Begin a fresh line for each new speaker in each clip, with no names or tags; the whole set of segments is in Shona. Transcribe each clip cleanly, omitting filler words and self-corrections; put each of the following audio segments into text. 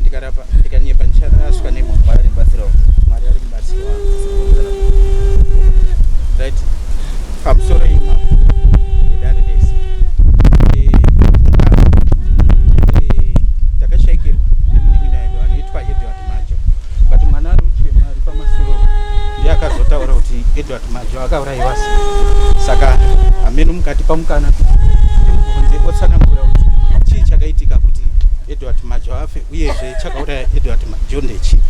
Ndikarapa ndikanyepa ndicharaswa nemhuri.
Mwari ari mubatsiri wangu.
Mwari ari mubatsiri wangu. Right. Pamusoro ima nedare rese. Eh, takashaikirwa nemunin'ina wedu anoitwa Edward Majo. But mwana ari kuchema ari pamasuro ndiye akazotaura kuti Edward Majo akaurayiwa sei. Saka hameno mukati pamukana kuti timubvunze otsanangura kuti chii chakaitika kuti Edward Majo afe uyezve chakauraya Edward Majo ndechipi.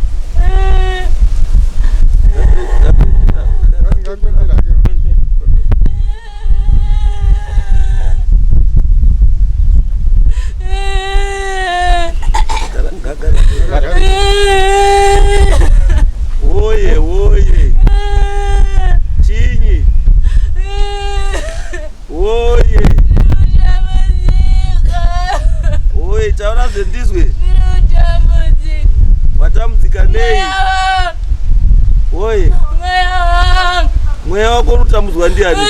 Woye woye chinyi woye woye taura zvendizwe watambudzika nei woye mweya wako uri kutambudzwa ndiani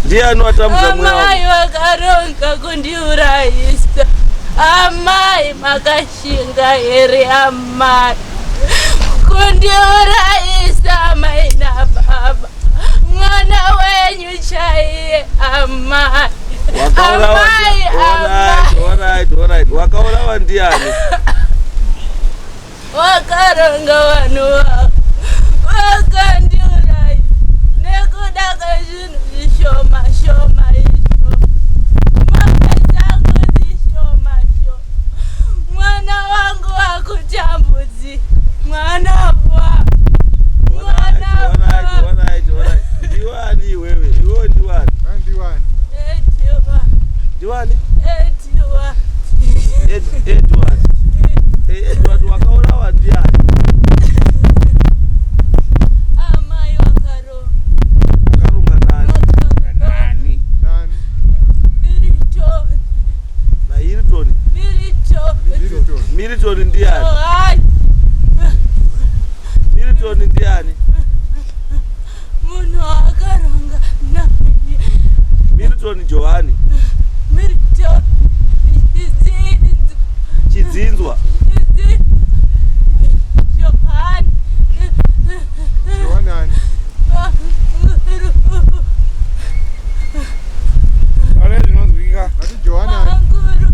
ndiani watambudza mweya wako
Amai vakaronga kundiurayisa. Amai makashinga here amai kundiurayisa amai nababa mwana wenyu chaiye amai
Wakaurawa
amai
ndi-
amai
Alright, alright, alright. Wakaurawa ndiani?
Wakaronga vanhu vavo vakandiuraya nekuda kwezvinhu zvishoma shoma izvo, mombe dzangu dzishoma shoma, mwana wangu wakutambudzika, mwana wa mwana
Alright,
wa
alright, alright. Ndiwani iwewe? Iwewe ndiwani?
Ndiwani?
Etiwa.
Ndiwani?
Etiwa.
Edward. Edward wakaurawa ndiani?
Amai wakaronga.
Akaronga nani?
Nani?
Nani?
Milton.
NaHilton.
Milton.
Milton.
Milton ndiani?
Johani.
Milton ndiani?
Munhu akaronga naye.
Milton Johani.
Milton Chidzinzwa.
Chidzinzwa.
Chidzinzwa Johani.
Johani ani?
Ore zvinonzwika.
Ati Johani ani?
Manguruwe.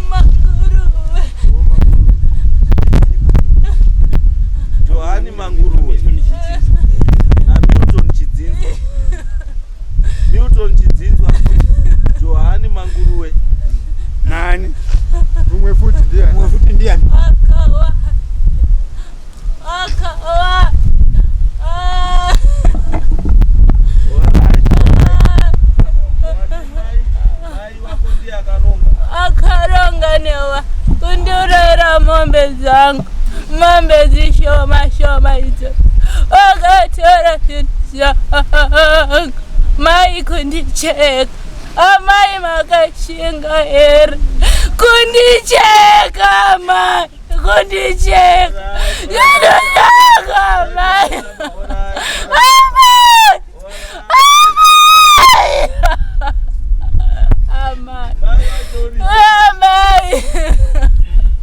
Manguruwe.
Oh, Manguruwe.
Johani Manguruwe. NaMilton Chidzinzwa. Milton Chidzinzwa. Johani Manguruwe.
Nani?
Mumwe futi ndiani?
Mumwe futi ndiani?
Akawa. Akawa. Ah.
Alright. Mai wako ndiye akaronga.
Akaronga newa kundiurayira mombe dzangu, mombe dzishoma shoma idzo, akatora zvinhu zvangu. Mai kundicheka, amai makashinga here kundicheka, amai kundicheka zvinhu zvangu, amai, amai, amai, amai.
Mai wacho uri.
Amai.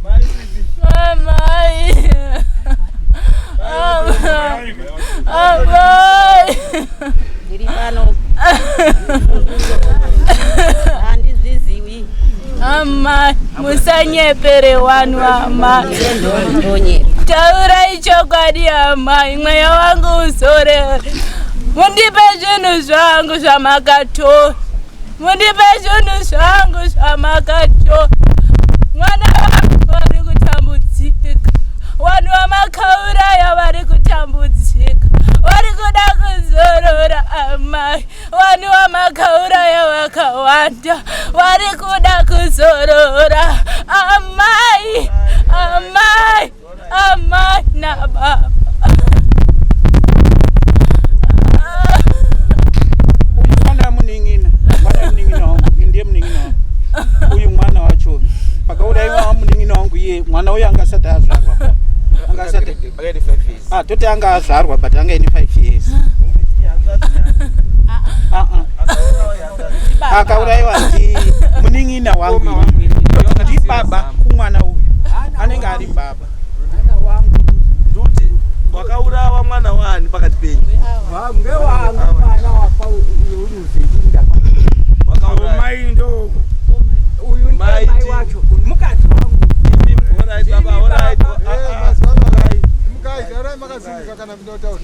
Mai uripi?
Amai. Amai.
Ndiri pano, handizviziwi.
Amai, musanyepere vanhu amai.
Ndonye.
Taurai chokwadi amai, mweya wangu uzorere. Mundipe zvinhu zvangu zvamakatora. Mundipe zvinhu zvangu zvamakatora. Mwana wangu vari kutambudzika. Vanhu vamakauraya vari kutambudzika. Vari kuda kuzorora amai. Vanhu vamakauraya vakawanda. Vari kuda kuzorora. Amai, amai, amai nababa.
Uyu mwana munin'ina, mwana munin'ina wangu, ndiye munin'ina wangu. Uyu mwana wacho pakauraiwa munin'ina wangu iye mwana uyu anga asati azvarwa. Anga asati
Akaita 5 years.
Ah, toti anga azvarwa but anga ine 5 years. Ah, ah. Akaurayiwa ndi munin'ina. wangu
Mukoma
ini.
wangu ini.
Ndi baba kumwana uyu, anenge ari baba.
Nduti wakaurawa mwana waani pakati penyu?
Ngewangu mwana wapauruzinda.
Wakauraya.
Mai ndo
Uyu
Mai
ndemai wacho, mukadzi wangu.
Alright, baba, alright. Ah, ah.
Mukai, makasimuka kana munotaura.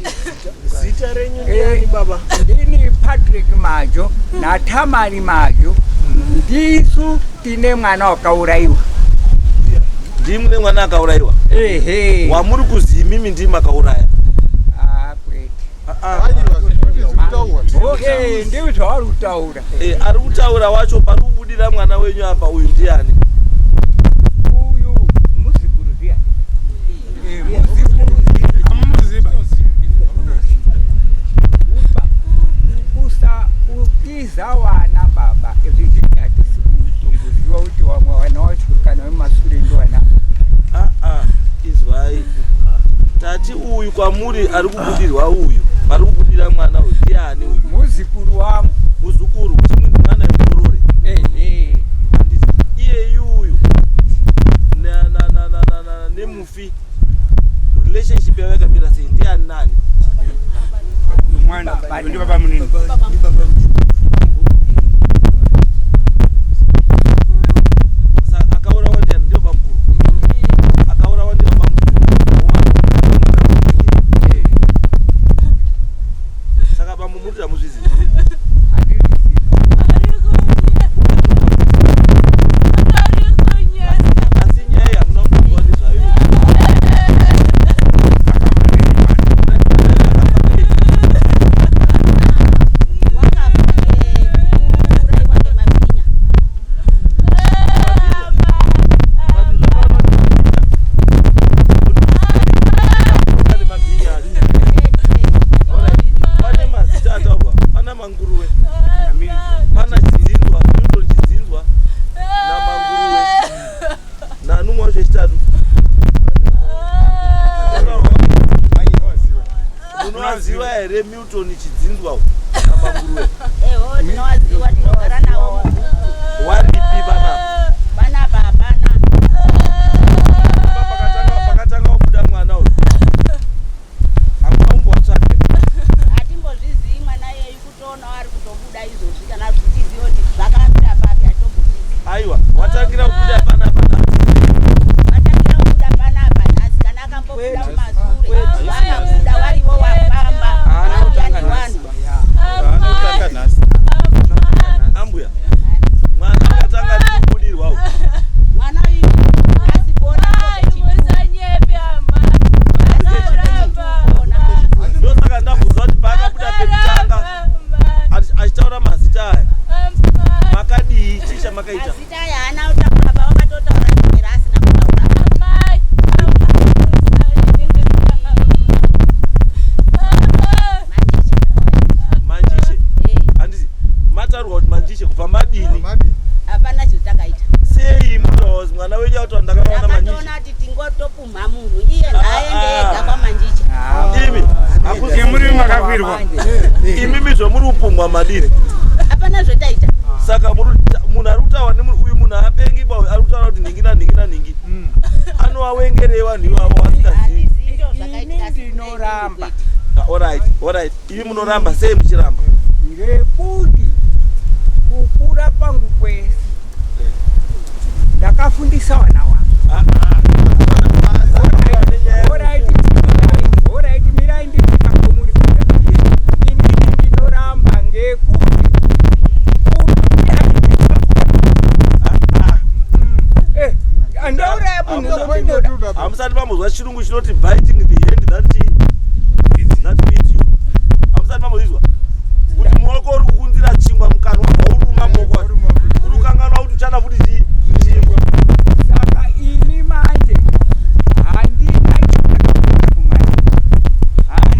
Zita renyu ndiani baba?
Ndini Patrick Majo naTamari Majo, ndisu tine mwana wakaurayiwa.
Ndimi mune mwana akaurayiwa?
Ehe.
Wamuri kuzi imimi ndimi akauraya?
Ah, kwete.
Aiwa, zvikuti zvikutaurwa.
Okay, ndizvo zvavari kutaura.
Eh, ari kutaura wacho pari kubudira mwana wenyu apa uyu ndiani?
Uyu muzukuru zviya. Eh, muzukuru zviya.
Amumuziba.
Kusa kutiza wana baba izvi hatisi kutomboziva kuti vamwe vana vacho kana vemasure ndovana.
Ah, ah, izwai, tati uyu kwamuri ari kubudirwa uyu, pari kubudira mwana uyu ndiani uyu?
Muzukuru wangu.
Muzukuru, kuti mwana yemukorore?
Ehe.
Handiti iyeyu uyu nemufi relationship yavo yakamira sei, ndiani nani?
Mwana ndi baba munini.
Saka akaurawa ndiani? Ndiyo bamukuru akaurawa, ndiyo bamukuru. Saka bambo muri hamuzvizivi? Asi nyaya iyi hamuna kumbonzwa nezvayo iyi.
Wakafa kuurayiwa ngemabhinya.
Pane mabhinya acho. Pane mazita ataurwa, pana Manguruwe, pana Chidzindwa, Newton Chidzindwa naManguruwe nanumwe wacho wechitatu. Munowaziva here Milton Chidzindwa naManguruwe?
Eho, tinowaziwa, tinogara nawo mubhuku.
Waripi panapa?
Panapa hapana.
Pakatanga kubuda mwana uyu hamuna kumbowatsvake?
Hatimbozvizii mwana yeyu, kutoona ari kutobuda izvozvi, kana tichiziva kuti zvakafira papi, hatombozvizii.
Aiwa, watangira kubuda panapa nhasi?
Vatangira kubuda panapa nhasi, kana akambobuda mumasure vakabuda varivo wafamba vauya nevanhu.
Haana kutanga nhasi.
Ambuya, mwana akatanga kubudirwa uyu?
Mwana uyu nhasi kuona.
Ndosaka ndabvunza kuti paakabuda pekutanga achitaura mazita aya makadii, chii chamakaita?
Mazita aya haana kutaura, pavakatotaura rimwe raasina kutaura. Mandicha.
Manjishe?
Eh.
Handiti mataurwa kuti Manjishe, kubva madini?
Madi.
Hapana zvotakaita.
Sei mutaura mwana wenyu ati ndakaona Manjishe?
Takatoona kuti tingotopumha munhu, iye ngaaende ega kwaManjicha.
Imi
Semuri makafirwa.
imimi zvomuri kupumwa madini?
Hapana zvotaita.
Saka munhu ari kutaura nemunhu uyu, munhu haapengi ba uyu ari kutaura kuti nhingi nanhingi nanhingi, anowawengerei vanhu ivavo asingazivi?
Handizivi ndo zvakaitika.
Ini ndinoramba.
Alright, alright, imi munoramba sei muchiramba?
Ngekuti kukura kwangu kwese ndakafundisa vana wangu. Alright, alright, mirai ndisvika kwamuri kuda. Inini ndinoramba ngekuti andauraya munhu ndinoda.
Hamusati mambozwa chirungu chinoti biting the hand that feeds you? Hamusati mambozvizwa kuti muoko uri kukunzira chingwa mukanwa, bva uruma muoko wacho, uri kukanganwa kuti uchada futi chingwa?
Saka ini manje handina chandakaita kumwana.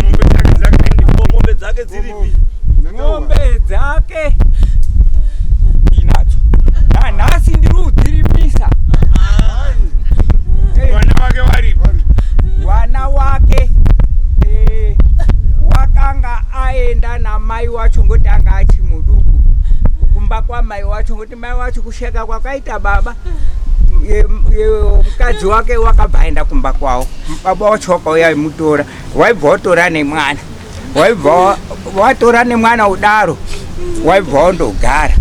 Mombe dzake dzakaenda.
Ko mombe dzake dziripi?
Ng'ombe dzake ndinadzo nanhasi, ndiri kudzirimisa.
Vana vake varipi?
Wana wake Ngokuti mai wacho kusheka kwakaita baba mukadzi wake wakabva aenda kumba kwavo. Baba wacho wakauya imutora, waibva watora nemwana, waibva watora nemwana udaro, waibva wandogara.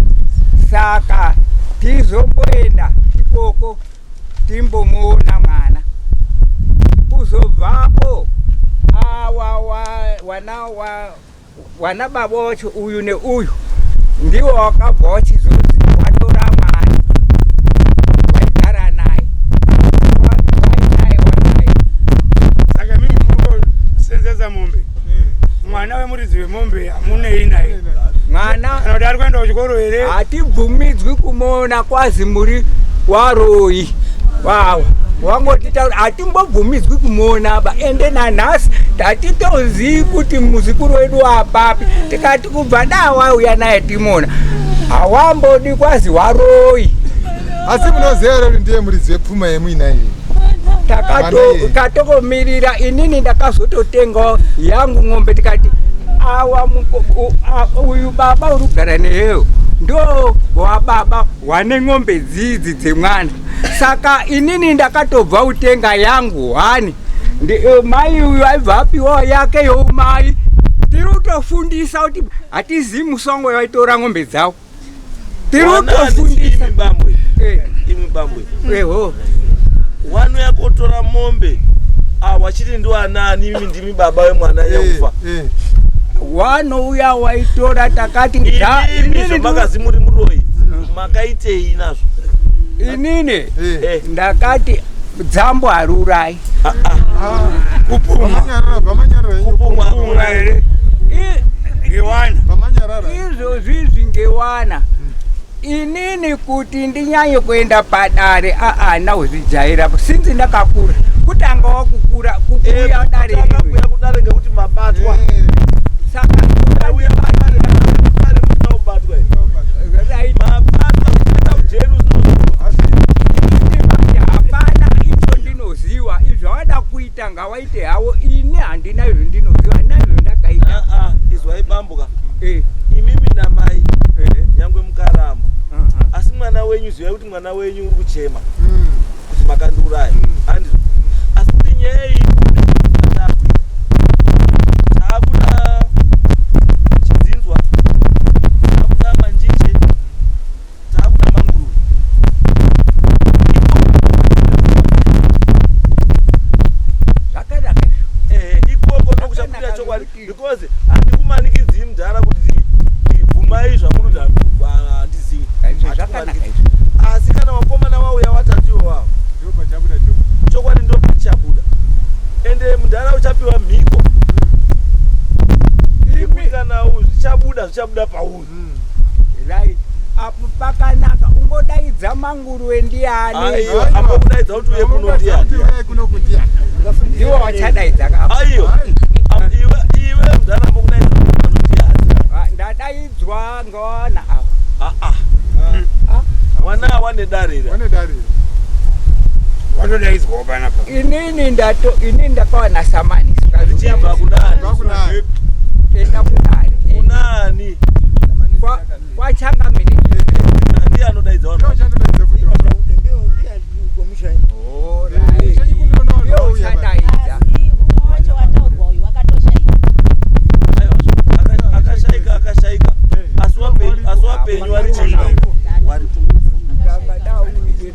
Saka tizomboenda ikoko timbomuona mwana. Kuzobvapo awa wana wana baba wacho uyu neuyu ndiwo wakabva wachizonzi watora mwana waigara naye wainaye wanaye.
Saka mimi murikosenzesa mombe, mwana wemuridzi wemombe hamunei naye?
Mwana
kana kuti ari kuenda kuchikoro here?
Hatibvumidzwi kumuona, kwazi muri waroyi wawa wangotitaura, hatimbobvumidzwi kumuona ba. Ende nanhasi tatitozivi kuti muzukuru wedu wapapi. Tikati kubva da wauya naye timona, hawambodi, kwazi waroyi.
Asi munoziva here kuti ndiye muridzi wepfuma yemuinayi?
Tatokomirira. Inini ndakazototengawo yangu ng'ombe, tikati awa uyu baba uri kugara neyeyo ndo wababa wane ng'ombe dzidzi dzemwana. Saka inini ndakatobva kutenga yangu hani. Mai uyu aibva apiwawo yake youmai. Tiri kutofundisa kuti hatizivi musongo waitora ng'ombe dzavo. Tiri kutofundisa.
Imi bambwe, imi bambwe,
eho.
Wanouya kotora mombe wachiti ndiwanani? Imi ndimi baba wemwana nyakufa.
Wanouya waitora, takati
Imi zvamakazi muri muroyi, makaitei nazvo?
Inini ndakati dzambo harurai.
Kupumwa
here? Ngewana.
Izvozvizvi ngewana. Inini kuti ndinyanye kuenda padare aana kuzvijaira sinzi ndakakura, kutanga wakukura kukuya dare.
Kuuya kudare ngekuti mabatwa.
Saka
Uya kudare musina kubatwa, mabatwa kuenda kujeri.
Inini manje hapana icho ndinoziva. Izvo wada kuita ngawaite hawo, ini handina izvo ndinoziva, handina izvo ndakaita.
Izwai bambuka, imimi namai, nyangwe mukaramba, asi mwana wenyu, zivai kuti mwana wenyu uri kuchema kuti makandiuraya, handizvo? Asi kuti nyaya iyi taakuda chidzinzwa, taakuda manjiche, taakuda manguruve.
Zvakanaka izvo.
Ehe, ikoko ndokuchabuda chokwadi, because handikumanikidzi mudhara kuti bvumai zvamuri kuti handizivi.
Zvakanaka.
Asi kana vakomana vauya watatu iwavo, chokwadi ndo pachichabuda, ende mudhara uchapiwa mhiko ikuti kana zvichabuda, zvichabuda pauri.
Right, apo pakanaka. Ungodaidza manguruve ndiani?
Aiwa, ambokudaidza kuti uye kuno ndiani?
Ndiwo wachadaidza ka?
Aiwa, iwe mudhara, ambokudaidza kuti pano ndiani?
Ndadaidzwa ngawana ava.
Wana wane darira.
Watodaidzwawo panapa.
Inini ndato inini ndakawana samani.
Zvichibva kunani?
Enda kudare.
Kunani?
Kwachangamire.
Ndiye anodaidza vanhu.
Ndiyo uchadaidza.
Umwe wacho wataurwa uyu wakatoshaika.
Aiwa, akashaika, akashaika, asi wapenyu wari chii, waripo.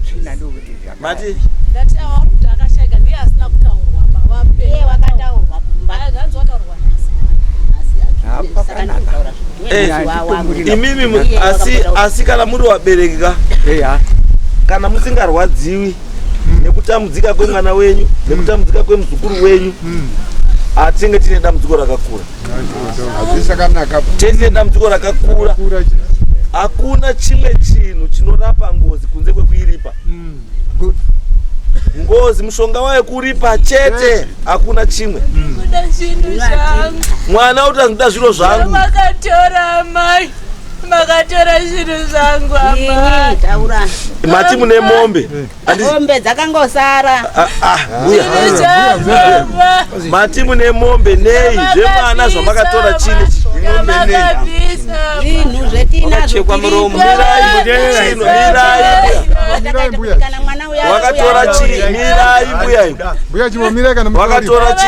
Tsvina ndokuti.
Mati?
Ndati awa uri kuti akashaika ndiye asina kutaurwa.
Iye wakataurwa kumba.
Zvanzi wataurwa nhasi.
Pakanaka.
Imimi asi kana muri wabereki ka, kana musingarwadziwi nekutambudzika kwemwana wenyu nekutambudzika kwemuzukuru wenyu, hatinge tine dambudziko rakakura.
Hazvisakanaka.
Tine dambudziko rakakura. Hakuna chimwe chinhu chinorapa ngozi kunze kwekuiripa. Ngozi mushonga wayo kuripa chete, hakuna chimwe.
Kuda zvinhu zvangu.
Mwana kuti anoda zviro zvangu.
Makatora mai.
Makatora zvinhu zvangu
Ini
amai.
taura.
Mati mune mombe.
Mombe dzakangosara.
Mbuya.
Zvinhu zvangu ama.
Mati mune mombe nei zvemwana zvamakatora chini
Yamakabvisa.
Zvinhu zvetinazvo
Wakachekwa muromo.
Mirai mirai.
Mirai mbuya.
Kana mwana uya
Wakatora chi mirai mbuya iyi.
Mbuya chimbomirai kana
Wakatora chi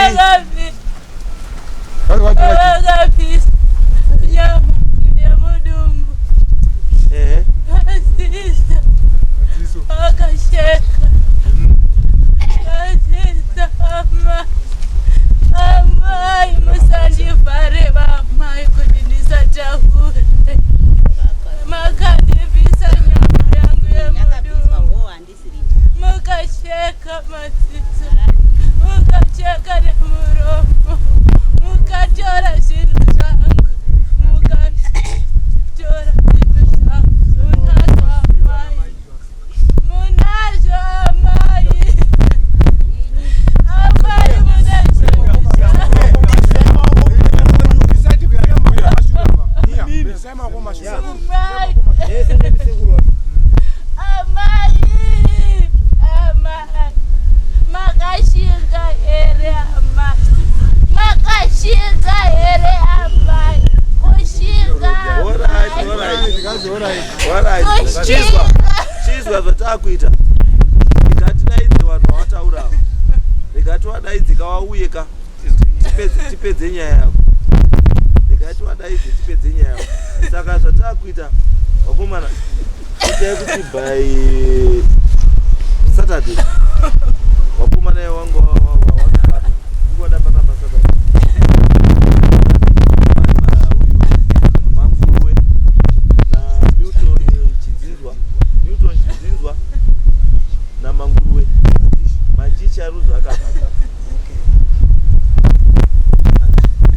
Yamakabvisa nyama yemudumbu.
Eh.
Maziso. Akasheka. Maziso ama. Amai musandivhare vamai kuti ndisataure. Makandibvisa nyama yangu yemudumbu. Mukacheka maziso. Mukacheka nemuromo. Mukatora zvinhu zvangu. Mukatora zvinhu zvangu. Munazvo amai. Munazvo amai. Amai mune zvinhu zvangu. Amai. Amai. Amai. Makashinga here amai. Makashinga here amai. Kushinga
Alright,
amai.
alright. Alright. Chizwa. Chizwa zvatakuita. Rega tidaidze vanhu vawataura ava. Rega tivadaidze kavauye ka. Tipedze tipedze nyaya yavo. Rega tivadaidze tipedze nyaya yavo. Saka zvatakuita vakomana itai kuti by Saturday vakomana wangu watobata. Ndikuada panapa Saturday. Manguruwe na Milton Chidzinzwa, Milton Chidzinzwa na Manguruwe Manjichi aruzo akafa.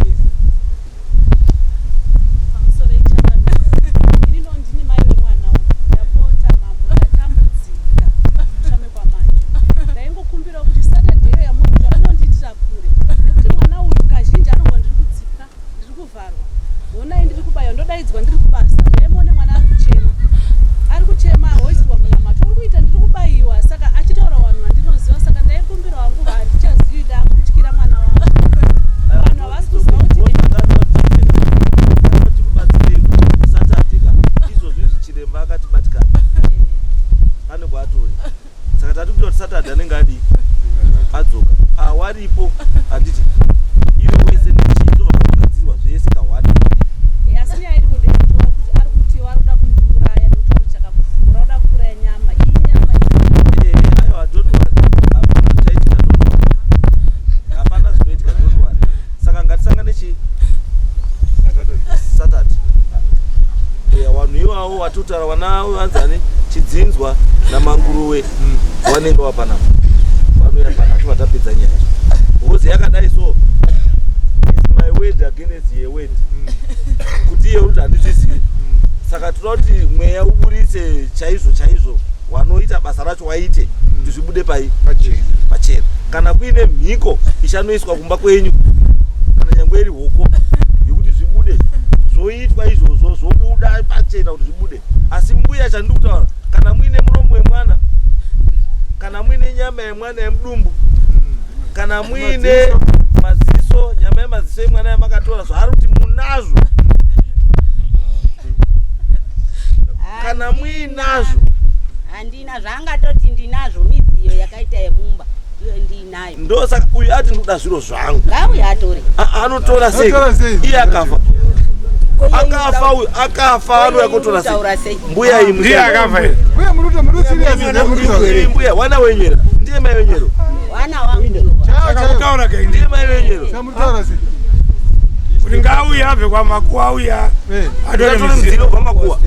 Yes.
Pamusoro ichangamira, inino ndini mai wemwana uyu. Ndapota mambo, ndatambudzika mushame kwamajo. Ndaingokumbirawo kuti Saturday iyo yamuri kuita inondiitira kure, nekuti mwana uyu kazhinji anongo ndiri kudzipwa, ndiri kuvharwa, honai ndiri kubayiwa, ndodaidzwa ndiri kubasa, uyai muone mwana ari kuchema, ari kuchema, hoisirwa munamato uri kuita, ndiri kubayiwa. Saka achitaura vanhu vandinoziva, saka ndaikumbira hangu, handichazivi, ndakutyira mwana wangu, vanhu havasi kuziva kuti
Tikubatsirei kuti Saturday ka izvozvi izvi chiremba akatibatikana ane kwaatori, saka tati kuita kuti Saturday anenge adii adzoka awaripo, handiti iwe wese nechii ndobva kugadzirwa zvese kahwani.
Asi nyaya iripo ndeyekuti kuti ari kuti vari kuda kundiuraya nekuti vari chakakuvhura, kuda kuuraya nyama iyi, nyama iyi.
Aiwa, don't worry, hapana zvichaitika, don't worry, hapana zvinoitika, don't worry. Saka ngatisangane chi Saturday. Vanhu ivavo watotara vana vanzani Chidzinzwa naManguruwe vanenge vapanapa, vanouya panapa vatapedza nyaya, because yakadai so it's my word against your word kuti iye kuti handizvizivi. Saka toda kuti mweya uburitse chaizvo chaizvo wanoita basa racho waite kuti zvibude pai pachena. Kana kuine mhiko ichanoiswa kumba kwenyu, kana nyangwe iri hoko yekuti zvibude, zvoitwa izvozvo, zvobuda pachena kuti zvibude. Asi mbuya, chandiri kutaura, kana muine muromo wemwana, kana muine nyama yemwana yemudumbu, kana muine maziso, nyama yemaziso emwana yamakatora, zvaari kuti munazvo, kana muinazvo.
Handina zvaangatoti ndinazvo, midziyo yakaita yemumba iyo ndinayo.
Ndosaka uyu ati ndikuda zviro zvangu.
Ngauye atore.
Anotora sei?
Anotora sei?
Iye akafa, akafa uyu, akafa, anouya kotora
Kutaura
sei?
sei?
Mbuya iyi.
Ndiye akafa here?
Mbuya muruto muri serious here muruto?
Mbuya, wana wenyera ndiye mai wenyero.
Wana wangu.
Saka kutaura kaindi
Ndiye mai wenyero.
Chamutaura sei?
Kuti ngauye abve kwamakuwa auya atore
atore
mudziyo.
mudziyo kwamakuwa.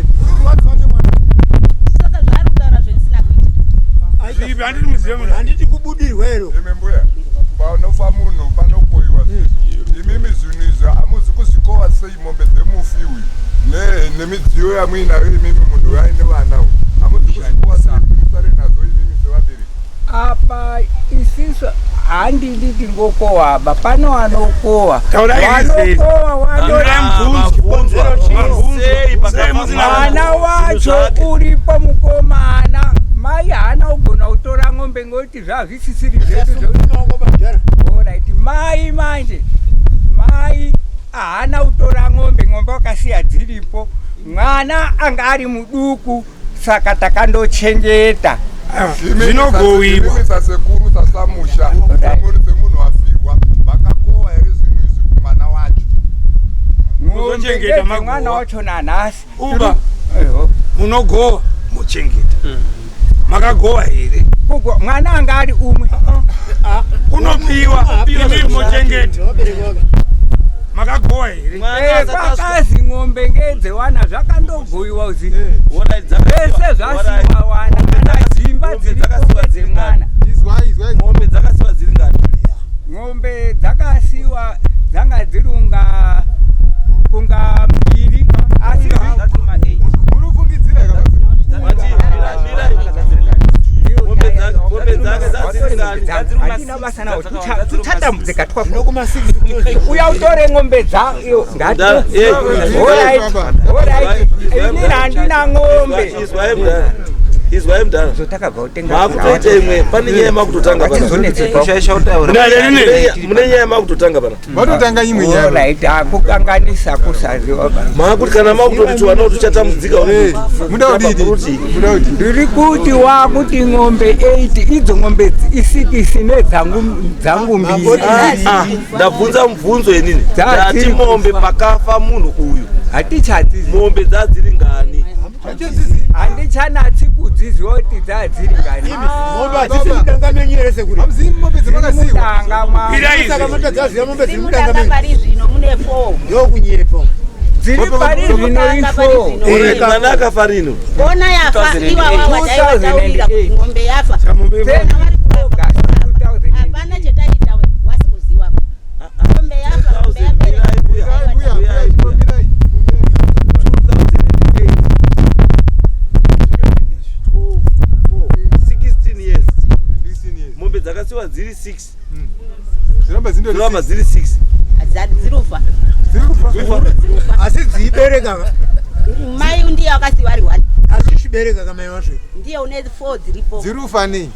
Saka zvaari kutaura zvendisina kuita.
Zvipi? Handiti mudziyo munhu.
Handiti kubudirwa ero?
Imi mbuya, panofa munhu panokoyiwa zvinhu. Imimi zvinhu izvi hamuzi kuzvikova sei, mombe dzemufi uyu nemidziyo yamuinayo imimi, munhu aine vana uyu, hamuzi kuzvikova sei kuti musare nazvo imimi sevabereki?
Apa isisu handidi tingokohwa, pano vanokohwa.
Taurai.
Vanokohwa.
Taurai mubvunzo.
Mabvunzwa.
Mabvunzwa.
Sei pakafa
Mwana wacho uripo mukomana, mai haana kugona kutora ng'ombe ngekuti zvazvisisiri zvedu. Alright, mai manje mai haana kutora ng'ombe, ng'ombe wakasiya dziripo. Mwana anga ari muduku, saka takandochengeta.
Zvinogowiwa.
Sasekuru, sasamusha, semunhu wafirwa, makakowa here zvinhu izvi kumwana wacho?
Ng'ombe
Muzochengeta
ngedzemwana
magowa.
wacho nanhasi.
Uba
Eho.
munogowa mochengeta. Makagowa here?
Mwana anga ari umwe.
Unopiwa imi mochengeta. Makagowa here?
Kwakazi ng'ombe ngedzewana, zvakandogoyiwa uzi zvese zvasiwa wana, kana dzimba dziripo ngedzemwana.
Izwai, izwai.
Mombe dzakasiwa dziri ngani?
Ng'ombe dzakasiwa dzanga dziri kunga mbiri, asi
Munofungidzira
Mombe dzake dzadziri ngani?
Hatina basa nawo, tuchatambudzika twafa. Uya utore ng'ombe dzayo. Inini handina ng'ombe.
Izwai mudhara. Izwai mudhara.
Takabva kutenga.
Makutoita imwe, pane nyaya makutotanga pana. Mune nyaya makutotanga pana.
Vatotanga imwe nyaya.
Alright, akukanganisa kusaziva.
Makuti kana makutoti tiwana tuchatambudzika.
Muda kudini? Muda kudini?
Ndiri kuti wakuti ng'ombe 8 idzo, ng'ombe isikisi nedzangu dzangu mbiri.
Ah, ndabvunza mubvunzo inini. Ndati mombe pakafa munhu uyu,
hatichadzizi
mombe dzadziri ngani?
Handichanatsi kudziziva kuti dzadziri ngani.
Mombe hadzisi mudanga menyu here, sekuru?
Hamuzivi mombe dzamakasiiwa?
Mudanga ma
Saka matadzaziva mombe dziri mudanga
Mudanga
menyu?
pari zvino mune 4.
Ndokunyepa.
Dziri pari zvino i4.
Alright, mwana akafa rini?
Ona yafa iwawa wadaiwataurira kuti ng'ombe yafa. Hapana chetaita, wasi kuziwa ng'ombe yafa, ng'ombe yapera.
Mirai, mbuya, mbuya, mirai.
16 years.
16 years.
Mombe dzakasiwa dziri 6.
Dziramba dzindori
Dziramba
6.
dziri 6.
Dzirufa.
Dziri kufa.
Asi dziibereka ka?
Mai ndiye akasiwa ari 1.
Asi chibereka kamai wacho?
Ndiye une 4 dziripo.
Dziri kufa nei?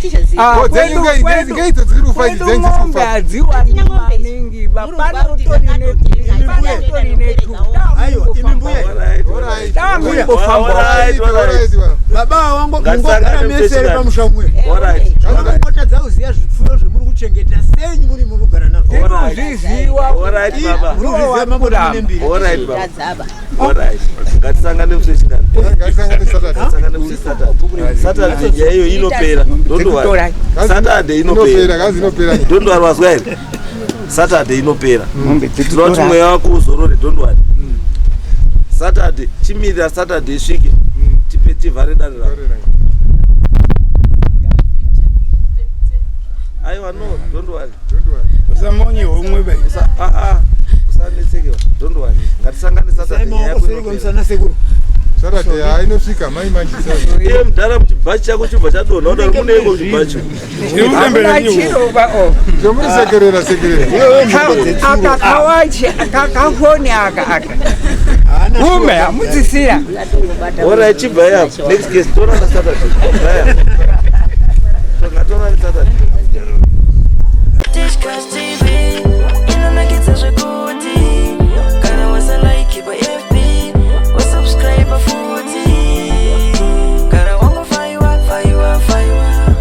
Tichaziva.
Oh, dzenyu ngeidzo dziri kufa idzi,
Kwedu
dzenyu dziri
ng'ombe
kufa.
hadziwani
Hatina ng'ombe.
maningi ba
Murungu akuti
panotori netu.
Aiwa, imi mbuya.
Alright.
Tamumbofamba.
Alright, alright.
Baba wangu
Ngatisangane
mungogara mese here
mutechikati.
pamusha umwe?
Alright.
Vakangotadza kuziva zvipfuyo zvemuri kuchengeta senyu muri kugara nazvo.
Tinozviziva.
Alright, baba.
Muri kuzviziva mambo mune mbiri.
Alright, baba.
Tadzaba.
Alright. Ngatisangane musi wechingani?
Ngatisangane Saturday.
Ngatisangane musi Saturday. Saturday nyaya iyo inopera. Don't worry. Saturday
Inopera,
inopera.
kazi inopera.
Don't worry, wazwa here? Saturday inopera.
Mombe
Tinoda kuti
dzekutora.
mweya wako uzorore, don't worry. Saturday, chimirira Saturday isvike. Tipe tivhare dare rako. Aiwa, no, don't worry.
Don't worry.
Usamonye homwe bai.
Usa ah ah. Usanetsekewa. Don't worry. Ngatisangane Saturday nyaya
Maoko
yako
seri
inopera.
kwemusana, sekuru.
Saturday hainosvika mai manje.
Iye mudhara, muchibhachi chako chobva chadonha, udari muneiko muchibhachi?
Hakuna chiro ba o.
Zvomuri sekerera sekerera.
Aka kawachi aka kafoni aka aka. Ume hamudzisiya.
Alright, chibva yapo. Next case, torana Saturday. Bye.